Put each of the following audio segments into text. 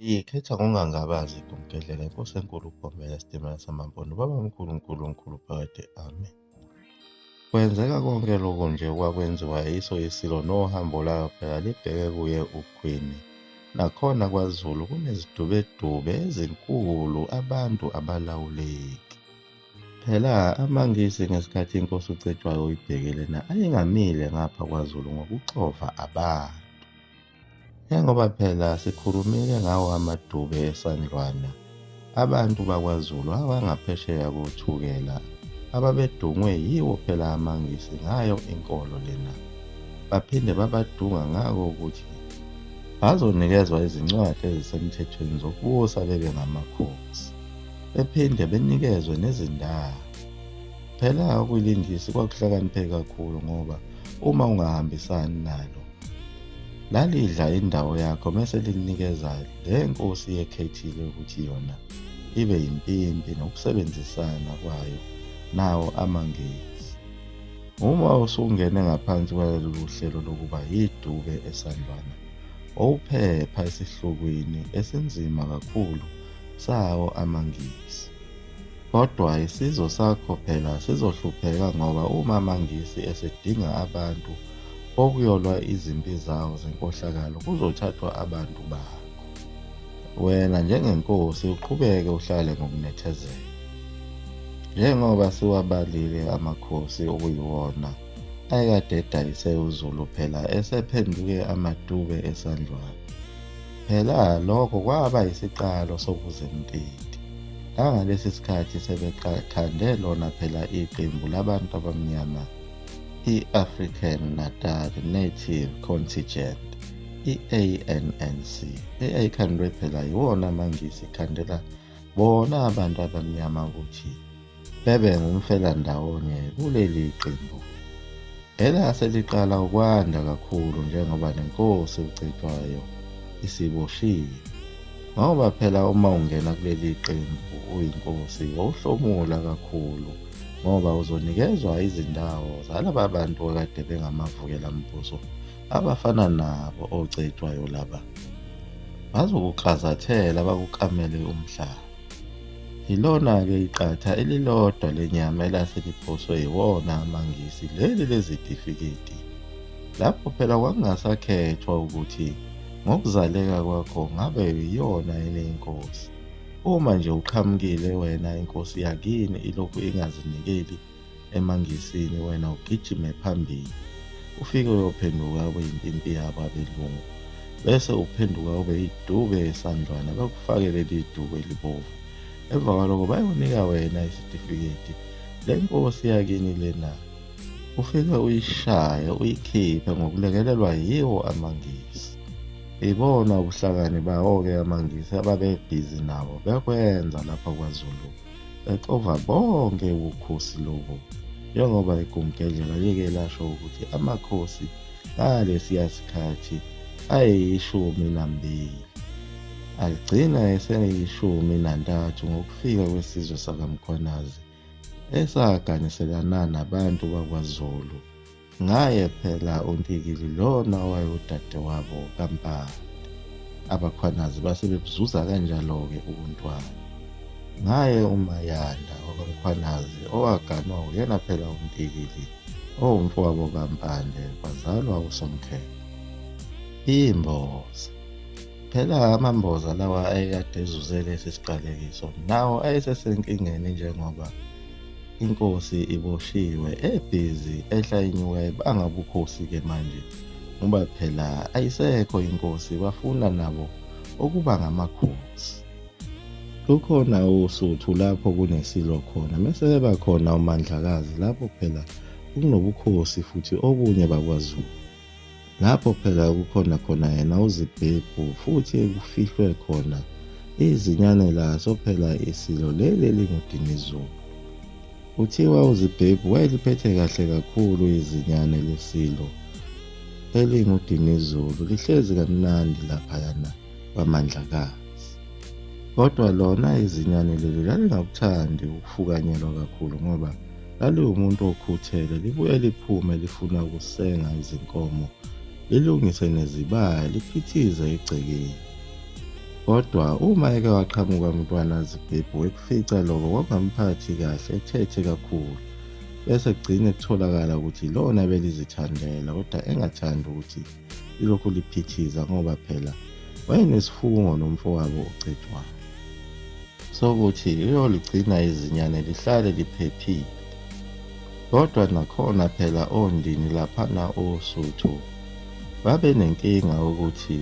Likhetha ngokungangabazi igumgedlela inkosi enkulu uBhombela isitimela samaMpondo babamkhulu uNkulunkulu phakade amen. Kwenzeka konke lokhu nje kwakwenziwa yiso iSilo nohambo layo phela libheke kuye uQueen. Nakhona kwaZulu kunezidubedube ezinkulu abantu abalawuleki. Phela amaNgisi ngesikhathi inkosi uCetshwayo ibhekele na ayengamile ngapha kwaZulu ngokuxova abantu. Njengoba phela sikhulumile ngawo amadube esandlwana, abantu bakwaZulu abangaphesheya koThukela ababedungwe yiwo phela amaNgisi ngayo inkolo lena. Baphinde babadunga ngako ukuthi bazonikezwa izincwadi ezisemthethweni zokubusa bebe ngamakhosi, bephinde benikezwe nezindawo. Phela okwilingisi kwakuhlakaniphe kakhulu ngoba uma ungahambisani nalo lalidla indawo yakho mese linikeza le nkosi yekhethile ukuthi yona ibe yimpimpi nokusebenzisana kwayo nawo amaNgisi. Uma usungene ngaphansi kwalolu hlelo lokuba yidube esandlwana, wawuphepha esihlukwini esinzima kakhulu sawo amaNgisi. Kodwa isizwe sakho phela sizohlupheka ngoba uma amaNgisi esedinga abantu bokuyolwa izimpi zawo zenkohlakalo kuzothathwa abantu bakho. Wena njengenkosi uqhubeke uhlale ngokunethezeka. Njengoba siwabalile amakhosi okuyiwona ayekade edayise uZulu phela esephenduke amadube esandlwana. Phela lokho kwaba yisiqalo sobuzemtiti. Nangalesi sikhathi sebekhande lona phela iqembu labantu abamnyama i-African Natal Native Contingent, i-ANNC, eyayikhandwe phela yiwona amaNgisi ikhandela bona abantu abamnyama ukuthi bebe ngumfelandawonye kuleli qembu. Elase liqala ukwanda kakhulu njengoba nenkosi uCetshwayo isiboshiwe. Ngoba phela uma ungena kuleli qembu uyinkosi wawuhlomula kakhulu ngoba uzonikezwa izindawo zalaba bantu akade bengamavukelambuso abafana nabo oCetshwayo laba. Bazokukrazathela bakukamele umhlaba. Yilona-ke iqatha elilodwa lenyama elase liphoswe yiwona amaNgisi leli lezitifiketi. Lapho phela kwakungasakhethwa ukuthi ngokuzaleka kwakho ngabe yiyona yini inkosi. Uma nje uqhamukile wena inkosi yakini ilokhu ingazinikeli emaNgisini wena ugijime phambili ufike uyophenduka ube yimpimpi yabo abelungu bese uphenduka ube yidube esandlwana bakufake leli duku elibovu emva kwaloko bayonika wena isitifiketi le nkosi yakini lena ufike uyishaye uyikhiphe ngokulekelelwa yiwo amaNgisi. Ibona ubuhlakani bawo-ke amaNgisi ababebhizi nabo bekwenza lapha kwaZulu. Bexova bonke ubukhosi lobu njengoba igumgedlela like lasho ukuthi amakhosi ngalesiya sikhathi ayeyishumi nambili. Agcina eseyishumi nantathu ngokufika kwesizwe sakaMkhwanazi esaganiselana nabantu bakwaZulu. Ngaye phela uNtikili lona owayewudadewabo kaMpande. AbaKhwanazi base bebuzuza kanjalo-ke ubuntwana. Ngaye uMayanda wakwaMkhwanazi owaganwa uyena phela uNtikili owumfowabo kaMpande kwazalwa uSomkhele. Imboza. Phela amamboza lawa ayekade ezuze lesi siqalekiso nawo ayesesenkingeni njengoba inkosi iboshiwe ebhizi ehla inyuka ebanga ubukhosi-ke manje ngoba phela ayisekho inkosi bafuna nabo ukuba ngamakhosi. Kukhona uSuthu lapho kunesilo khona mese eba khona uMandlakazi lapho phela kunobukhosi futhi obunye bakwaZulu. Lapho phela kukhona khona yena uZibhebhu futhi kufihlwe khona izinyane laso phela isilo leli elinguDinizulu. Kuthiwa uZibhebhu wayeliphethe kahle kakhulu izinyane lesilo elinguDinizulu lihlezi kamnandi laphayana kwaMandlakazi. Kodwa lona izinyane leli lalingakuthandi ukufukanyelwa kakhulu ngoba Laliwumuntu okhuthele, libuye liphume lifuna ukusenga izinkomo, lilungise nezibaya, liphithize egcekeni. Kodwa uma eke waqhamuka umntwana Zibhebhu ekufica lokho kwakungamphathi kahle ethethe kakhulu bese kugcine kutholakala ukuthi lona belizithandela kodwa engathandi ukuthi lilokhu liphithiza ngoba phela wayenesifungo nomfowabo uCetshwayo sokuthi uyoligcina izinyane lihlale liphephile. Kodwa nakhona phela oNdini laphana oSuthu babenenkinga ukuthi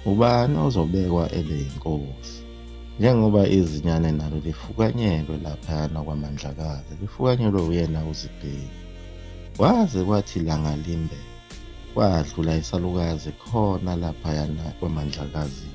ubani ozobekwa ebe yinkosi njengoba izinyane nalo lifukanyelwe laphayana kwaMandlakazi lifukanyelwe uyena uZibhebhu. Kwaze kwathi langa limbe kwadlula isalukazi khona laphayana kwaMandlakazi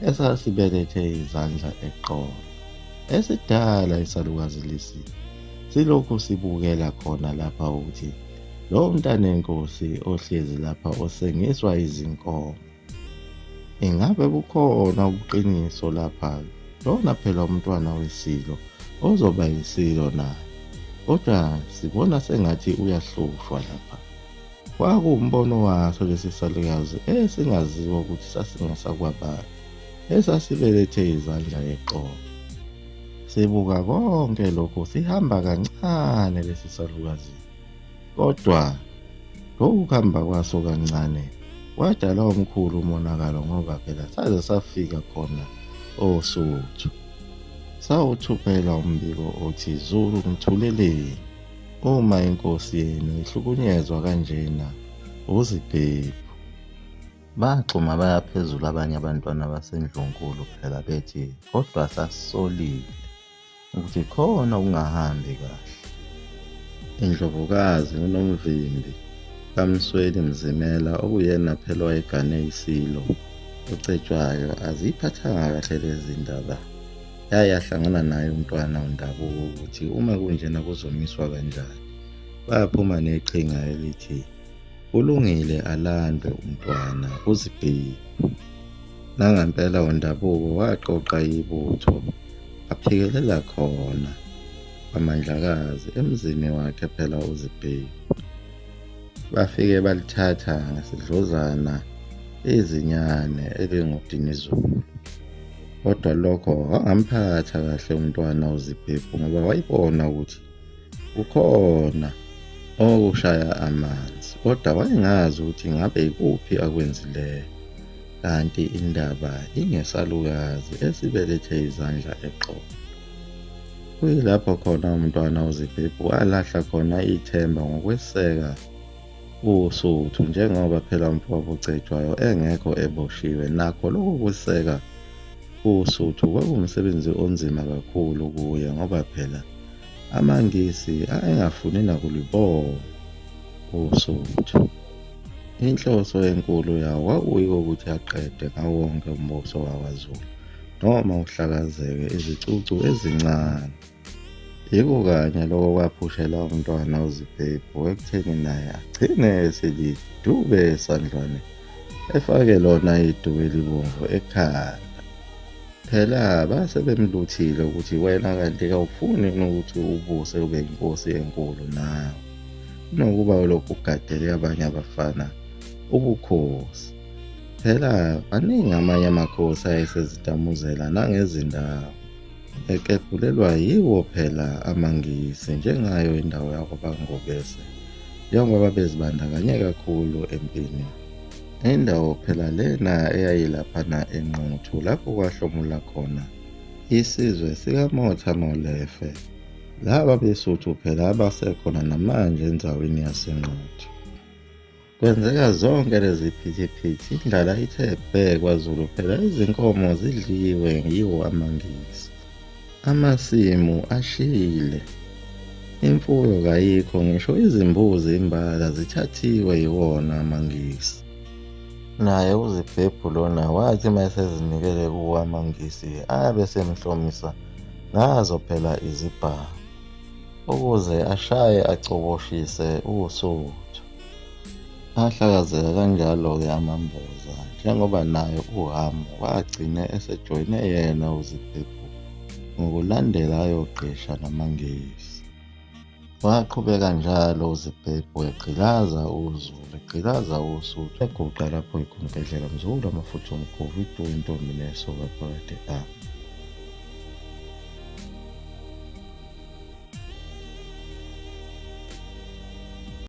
esasibelethe izandla eqolo. Esidala isalukazi lesi silokhu sibukela khona lapha ukuthi lo mntanenkosi ohlezi lapha osengiswa izinkomo ingabe bukhona ubuqiniso lapha lona phela umntwana wesilo ozoba yisilo naye kodwa sibona sengathi uyahlushwa lapha Kwakuwumbono waso lesi salukazi esingaziwa ukuthi sasingesakwabani, esasibelethe izandla eqolo. Sibuka konke lokhu sihamba kancane lesi salukazi. Kodwa lokhu kuhamba kwaso kancane kwadala omkhulu umonakalo ngoba phela saze safika khona oSuthu. Sawuthumela umbiko othi Zulu ngithuleleni. Uma inkosi yenu ihlukunyezwa kanjena uZibhebhu. Bagxuma baya phezulu abanye abantwana baseNdlunkulu phela bethi kodwa sasisolile ukuthi khona okungahambi kahle. Indlovukazi uNomvimbi kaMsweli Mzimela okuyena phela owayegane iSilo uCetshwayo aziyiphathanga kahle lezi ndaba. Yaye yahlangana naye umntwana uNdabuko ukuthi uma kunjena kuzomiswa kanjani. Baphuma neqhinga elithi kulungile alandwe umntwana uZibhebhu. Nangempela uNdabuko waqoqa ibutho aphikelela khona kwaMandlakazi emzini wakhe phela uZibhebhu. Bafike balithatha ngesidlozana izinyane elinguDinizulu. Kodwa lokho kwangamphatha kahle umntwana uZibhebhu ngoba wayibona ukuthi kukhona okushaya amanzi kodwa wayengazi ukuthi ngabe ikuphi akwenzileyo. Kanti indaba ingesalukazi esibelethe izandla eqolo. Kuyilapho khona umntwana uZibhebhu alahla khona ithemba ngokweseka uSuthu njengoba phela umfowabo uCetshwayo engekho eboshiwe. Nakho lokhu kweseka uSuthu kwakuwumsebenzi onzima kakhulu kuye ngoba phela amaNgisi ayengafuni nakulubona uSuthu. Inhloso enkulu yawo kwakuyiko ukuthi aqede ngawo wonke umbuso wakwaZulu noma uhlakazeke izicucu ezincane. Yiko kanye lokho kwaphushela umntwana uZibhebhu ekutheni naye agcine eselidube esandlwane efake lona iduku elibomvu ekhanda. Phela base bemluthile ukuthi wena kanti kawufuni ukuthi ubuse ube inkosi enkulu nawe kunokuba ulokhu ugadele abanye abafana ubukhosi. Phela maningi amanye amakhosi ayesezitamuzela nangezindawo ekebhulelwa yiwo phela amaNgisi njengayo indawo yakwaBangobese njengoba bezibandakanye kakhulu empini. Indawo phela lena eyayilaphana eNquthu lapho kwahlomula khona isizwe sikaMotha Molefe. Laba beSuthu phela abasekhona namanje endaweni yaseNquthu. Kwenzeka zonke lezi phithiphithi, indlala ithe bhe kwaZulu phela izinkomo zidliwe yiwo amaNgisi. Amasimu ashile, imfuyo kayikho ngisho izimbuzi imbala zithathiwe yiwona amaNgisi. Naye uZibhebhu lona wathi uma esezinikele kuwo amaNgisi abe esemhlomisa ngazo phela izibhamu ukuze ashaye acoboshise uSuthu. Ahlakazeka kanjalo-ke amaMboza njengoba naye uHhamu wagcine esejoyine yena uZibhebhu ngokulandela ayogqisha namaNgisi. Waqhubeka njalo uZibhebhu egqilaza uZulu, egqilaza uSuthu, eguqa lapho igumgedlela mzukulu amafutha omkhovu, ituwa intombi nesoka phakade a.